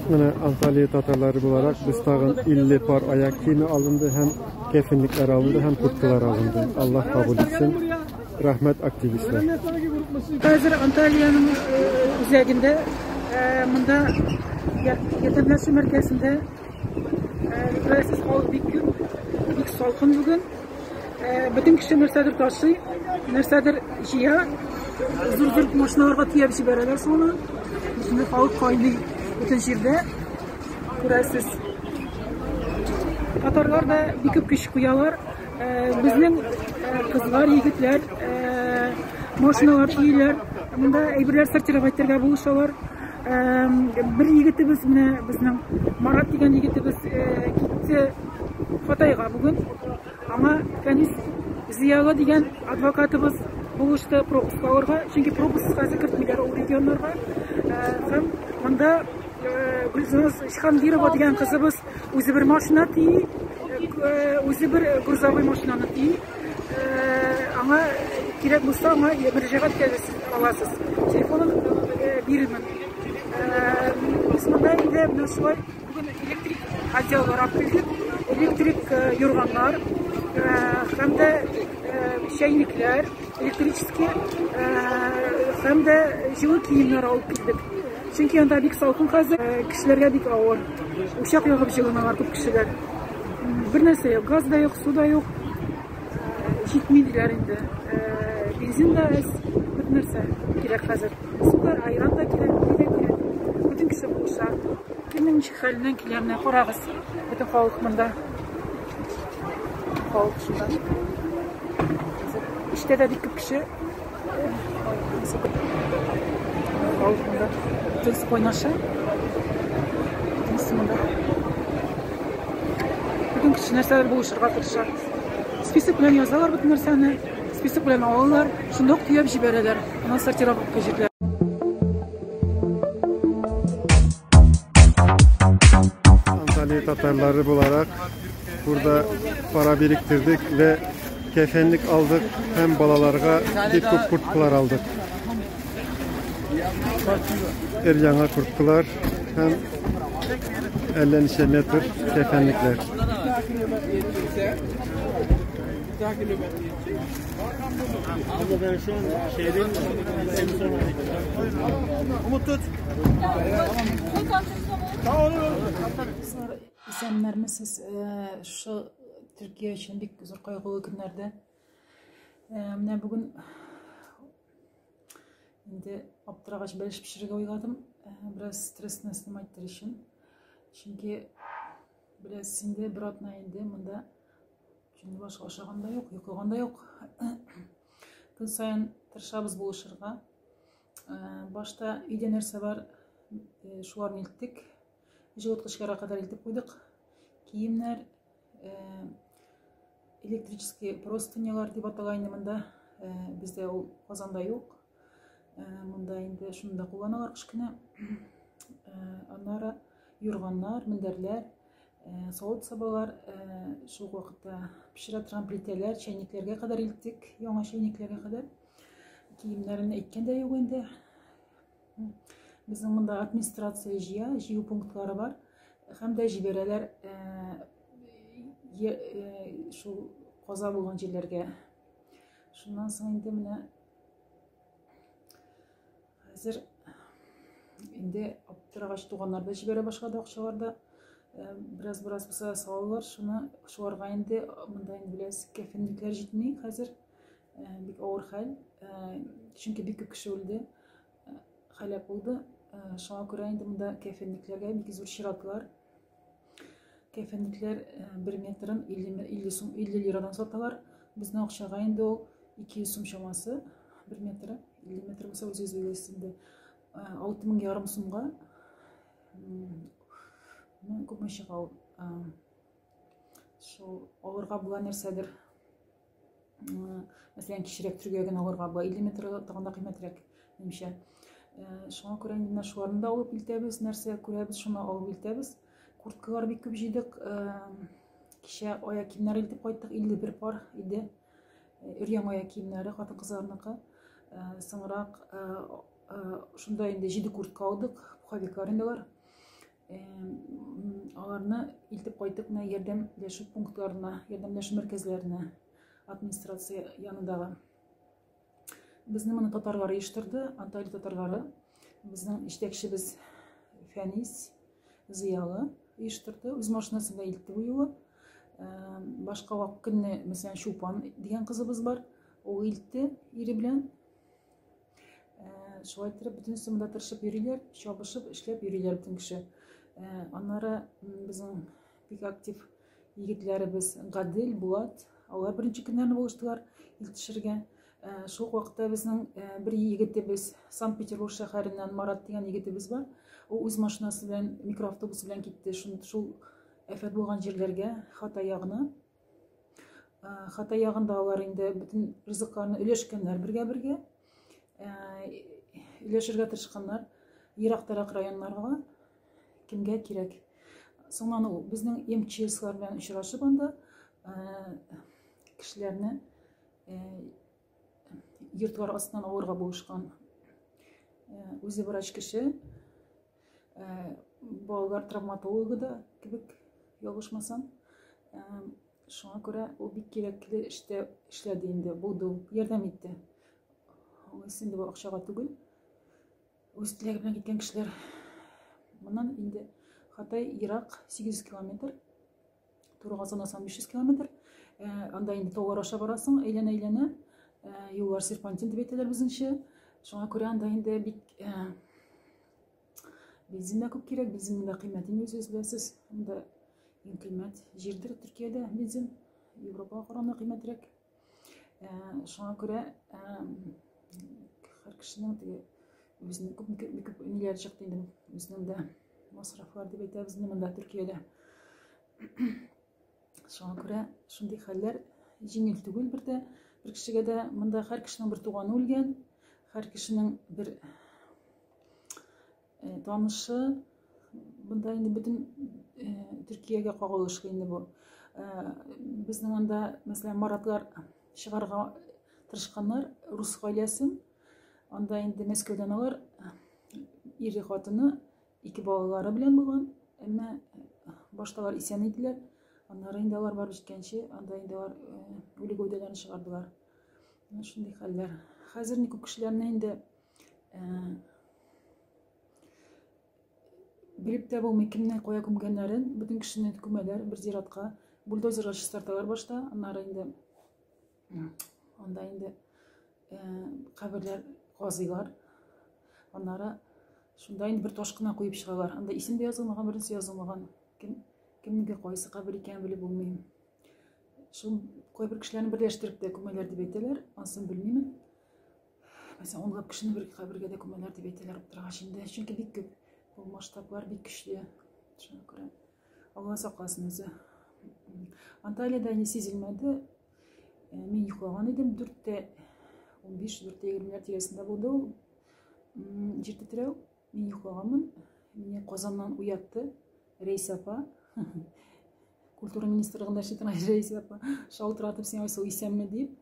Менә Анталия татарлары буларак без тагын 50 пар аяк киеме алынды һәм кәфенлекләр алынды һәм курткалар алынды. Аллаһ кабул итсен. Рәхмәт активистлар. Хәзер Анталиянең үзәгендә монда ярдәмләшү мәркәзендә күрәсез, халык бик күп, бик салкын бүген. Бөтен кеше нәрсәдер ташый, нәрсәдер җыя. Зур-зур машиналарга төяп җибәрәләр шуны. Шуны халык кайный бөтен җирдә. Күрәсез. Татарлар да бик күп көч куялар. Безнең кызлар, егетләр машиналар төйиләр. Монда әйберләр сортировать итәргә булышалар. Бер егетебез менә безнең Марат дигән егетебез китте Хатайга бүген. Аңа Фәнис Зыялы дигән адвокатыбыз булышты пропуск алырга, чөнки пропуск хәзер кертмиләр ул регионнарга. Һәм монда Гөлзиназ Җиһангирова дигән кызыбыз үзе бер машина тии, үзе бер грузовой машинаны тии. Аңа кирәк булса, аңа мөрәҗәгать итә аласыз. Телефонын бирермен. Без монда инде менә шулай Бүген электрик одеяллар алып килдек, электрик юрганнар һәм дә чәйнекләр электрический һәм дә җылы киемнәр алып килдек. Чөнки анда бик салкын хәзер, кешеләргә бик авыр. Учак ягып җылыналар күп кешеләр. Бер нәрсә юк, газ да юк, су да юк. Җитми диләр инде. Бензин да әз, бөтен нәрсә кирәк хәзер. Су да, айран да кирәк, ни дә кирәк. Бөтен кеше булыша. Кемнең ничек хәленнән килә, менә карагыз. Бөтен халык монда. Халык шунда. Эштә дә бик күп кеше. Халык монда. Бөтенесе кайнаша. Бөтенесе монда. Бөтен кеше нәрсәдер булышырга тырыша. Список белән язалар бөтен нәрсәне. Список белән алалар, шунда ук төяп җибәрәләр. Аны сортировка җирләр. Antalya Tatarları bularak burada para biriktirdik ve kefenlik aldık. Hem balalarga bir kup kurtkular aldık. Er yana kurtkular hem 50 metr kefenlikler. Abla ben şu an şeydeyim. En son Umut tut. Исәннәрмесез, шушы Төркия өчен бик зур кайгылы көннәрдә. Менә бүген инде аптырагач бәлеш пешерергә уйладым. Бераз стрессны снимать итәр өчен. Чөнки беләсез инде, бер атна инде монда Чөнки башка ашаган да юк, йоклаган да юк. Көн саен тырышабыз булышырга. Башта өйдә нәрсә бар, шуларны илттек. Җылыткычларга кадәр илтеп куйдык. Киемнәр, электрический простынялар дип атала инде монда. Бездә ул Казанда юк. Монда инде шуны да кулланалар кыш көне. Аннары юрганнар, мендәрләр, Савыт-сабалар, шул ук вакытта пешерә торган плитәләр, чәйнекләргә кадәр илттек, яңа чәйнекләргә кадәр. Киемнәрен әйткән дә юк инде. Безнең монда администрация җыя, җыю пунктлары бар. Һәм дә җибәрәләр шул каза булган җирләргә. Шуннан соң инде менә Хәзер инде аптырагач туганнар да җибәрә башлады акчалар да. Бераз-бераз булса да салалар. Шуны шуларга инде монда инде беләсез, кәфенлекләр җитми хәзер. Бик авыр хәл. Чөнки бик күп кеше үлде, һәлак булды. Шуңа күрә инде монда кәфенлекләргә бик зур чиратлар. Кәфенлекләр бер метрын 50 сум, 50 лирадан саталар. Безнең акчага инде ул 200 сум чамасы бер метры. 50 метр булса үзегез беләсез инде. 6 мең ярым сумга. Ну, күпме чыга ул? Шул алырга була нәрсәдер. Мәсәлән, кечерәк төргәген алырга була. 50 метр тагын да кыйммәтрәк, минемчә. Шуңа күрә инде менә шуларны да алып илтәбез, нәрсә күрәбез, шуны алып илтәбез. Курткалар бик күп җыйдык. Кичә аяк киемнәре илтеп кайттык, 51 пар иде. Өр-яңа аяк киемнәре хатын-кызларныкы. Соңрак шунда инде 7 куртка алдык, пуховиклар инде алар. Аларны илтеп кайттык менә ярдәмләшү пунктларына, ярдәмләшү мәркәзләренә, администрация янындагы. Безне моны татарлар оештырды, Анталия татарлары. Безнең җитәкчебез Фәнис Зыялы оештырды, үз машинасында илтте бу юлы. Башка вак көнне, мәсәлән, Чулпан дигән кызыбыз бар, ул илтте ире белән. Шулай иттереп, бөтенесе монда тырышып йөриләр, чабышып, эшләп йөриләр бөтен кеше. Аннары безнең бик актив егетләребез Гадел, Булат, алар беренче көннәрне булыштылар илтешергә. Шул ук вакытта безнең бер егетебез Санкт-Петербург шәһәреннән Марат дигән егетебез бар. Ул үз машинасы белән, микроавтобус белән китте шул, шул афәт булган җирләргә, Хатай ягына. Хатай ягында алар инде бөтен ризыкларны өләшкәннәр бергә-бергә. Өләшергә тырышканнар ерактарак районнарга. Кемгә кирәк. Соңыннан ул безнең МЧСлар белән очрашып анда кешеләрне йортлар астыннан алырга булышкан. Үзе врач кеше, балалар травматологы да кебек, ялгышмасам. Шуңа күрә ул бик кирәкле эштә эшләде инде, булды ул, ярдәм итте. Алайса инде бу акчага түгел. Үз теләге белән киткән кешеләр. Моннан инде Хатай ерак 800 километр. Турыга санасаң 500 километр. Анда инде таулар аша барасың, әйләнә-әйләнә. Юллар серпантин дип әйтәләр безнеңчә. Шуңа күрә анда инде бик бензин дә күп кирәк, бензин монда кыйммәт инде үзегез беләсез. Монда иң кыйммәт җирдер Төркиядә бензин. Европага караганда кыйммәтрәк. Шуңа күрә һәр кешенең теге үзенең күп күп ниләре чыкты инде, үзенең дә масрафлар дип әйтәбез инде монда Төркиядә. Шуңа күрә шундый хәлләр җиңел түгел бер дә бер кешегә дә. Монда һәр кешенең бер туганы үлгән, һәр кешенең бер танышы. Бында инде бөтен Төркиягә кагылышлы инде бу. Безнең анда, мәсәлән, Маратлар чыгарга тырышканнар рус гаиләсен. Анда инде Мәскәүдән алар ире, хатыны, ике балалары белән булган. Әмма башта алар исән иделәр. Аннары инде алар барып җиткәнче, анда инде алар үле гәүдәләрен чыгардылар. Менә шундый хәлләр. Хәзер күп кешеләрне инде белеп тә булмый, кемне кая күмгәннәрен. Бөтен кешене күмәләр бер зиратка. Бульдозерга чистарталар башта, аннары инде анда инде каберләр казыйлар. Аннары шунда инде бер таш кына куеп чыгалар. Анда исем дә язылмаган, беренче язылмаган. Кем кемнеке кайсы кабер икәнен белеп булмый. Шул кайбер кешеләрне берләштереп тә күмәләр дип әйтәләр, анысын белмимен. Мәсәлән, унлап кешене бер кабергә дә күмәләр дип әйтәләр аптырагач инде. Чөнки бик күп, бу масштаблар бик көчле. Шуңа күрә Алла сакласын үзе. Анталиядә инде сизелмәде. Мин йоклаган идем. 4:15, 4:20 тирәсендә булды ул җир тетрәү. Мин йоклаганмын. Мине Казаннан уятты Рәйсә апа. Культура министрлыгында эшли торган Рәйсә апа. Шалтыратып, син Айсылу исәнме дип.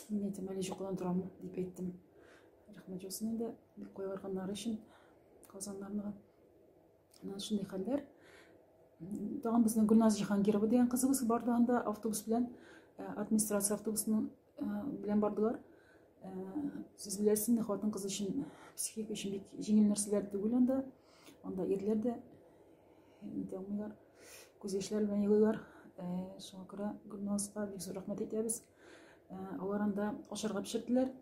Мин әйтәм, әле йокыдан торам дип әйттем. Рәхмәт яусын инде, бик кайгырганнары өчен Казаннарны. Менә шундый хәлләр. Тагын безнең Гөлназ Җиһангирова дигән кызыбыз барды анда автобус белән, администрация автобусының белән бардылар. Сез беләсез инде, хатын-кыз өчен, психика өчен бик җиңел нәрсәләр түгел анда. Анда ирләр дә нитә алмыйлар, күз яшьләре белән елыйлар. Шуңа күрә Гөлназга бик зур рәхмәт әйтәбез. Алар анда ашарга пешерделәр,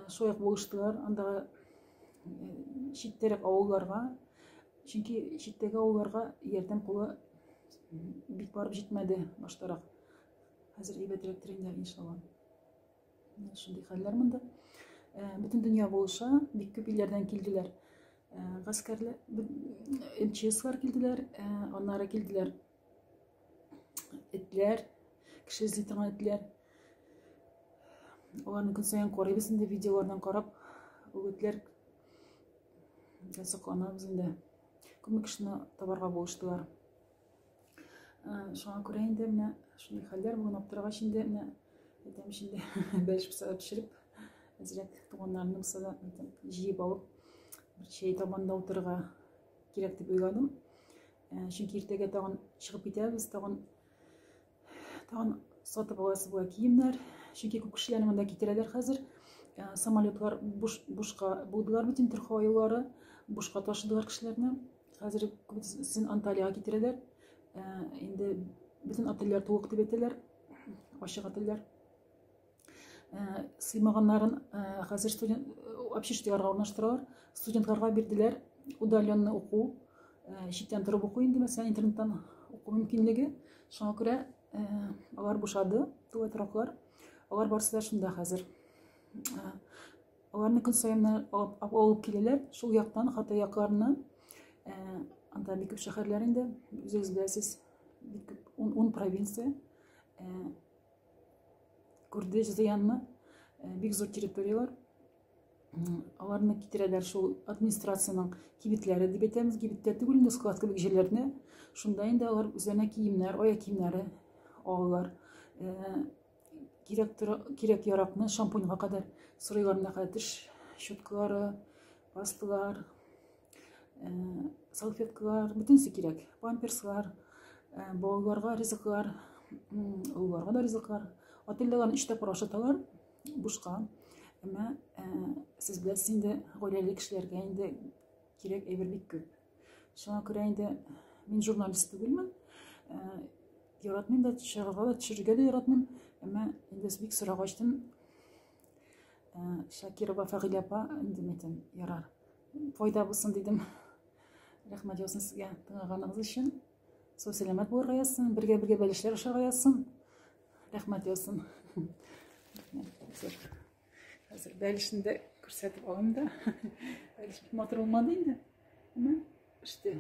шулай ук булыштылар андагы читтәрәк авылларга. Чөнки читтәге авылларга ярдәм кулы бик барып җитмәде баштарак. Хәзер әйбәтрәктер инде, иншалла. Менә шундый хәлләр монда. Бөтен дөнья булыша, бик күп илләрдән килделәр. Гаскәрләр, МЧСлар килделәр, аннары килделәр этләр, кеше эзли торган этләр. Аларны көн саен карыйбыз инде видеолардан карап, ул этләр сокланабыз инде. Күпме кешене табарга булыштылар. Шуңа күрә инде менә шундый хәлләр бүген аптырагач инде менә әйтәм инде бәлеш булса да пешереп, әзрәк туганнарны булса да әйтәм, җыеп алып, бер чәй табанда утырырга кирәк дип уйладым. Чөнки иртәгә тагын чыгып китәбез, тагын тагын сатып аласы була киемнәр. Чөнки күп кешеләрне монда китерәләр хәзер. Самолетлар буш, бушка булдылар бит инде һава юллары, бушка ташыдылар кешеләрне. Хәзер күбесен Анталиягә китерәләр. Инде бөтен отельләр тулык дип әйтәләр, ачык отельләр. Сыймаганнарын хәзер студент общежитиеләргә урнаштыралар. Студентларга бирделәр удаленный уку, читтән торып уку инде, мәсәлән, интернеттан уку мөмкинлеге. Шуңа күрә алар бушады, тулай тораклар. Алар барысы да шунда хәзер. Аларны көн саен алып киләләр. Шул яктан, Хатай якларыннан. Анда бик күп шәһәрләр инде, үзегез беләсез, бик күп, 10 провинция. Күрде зыянны, бик зур территорияләр. Аларны китерәләр шул администрациянең кибетләре дип әйтәбез, кибеттә түгел инде, склад кебек җирләрне. Шунда инде алар үзләренә киемнәр, аяк киемнәре алалар. Кирәк кирәк яракны шампуньга кадәр сорыйлар, менә кадәр теш щеткалары, пасталар, салфеткалар, бөтенесе кирәк. Памперслар, балаларга ризыклар, олыларга да ризыклар. Отельдә аларны өч тапкыр ашаталар бушка. Әмма сез беләсез инде, гаиләле кешеләргә инде кирәк әйбер бик күп. Шуңа күрә инде мин журналист түгелмен. Яратмыйм да, чыгарга да, төшерергә дә яратмыйм. Әмма инде бик сорагачтын Шакирова Фәгыйлә апа, инде әйтәм, ярар. Файда булсын дидем. Рәхмәт яусын сезгә тыңлаганыгыз өчен. Сау сәламәт булырга язсын, бергә-бергә бәлешләр ашарга язсын. Рәхмәт яусын. Хәзер бәлешне дә күрсәтеп алам да. Бәлеш бик матур булмады инде. Әмма пеште.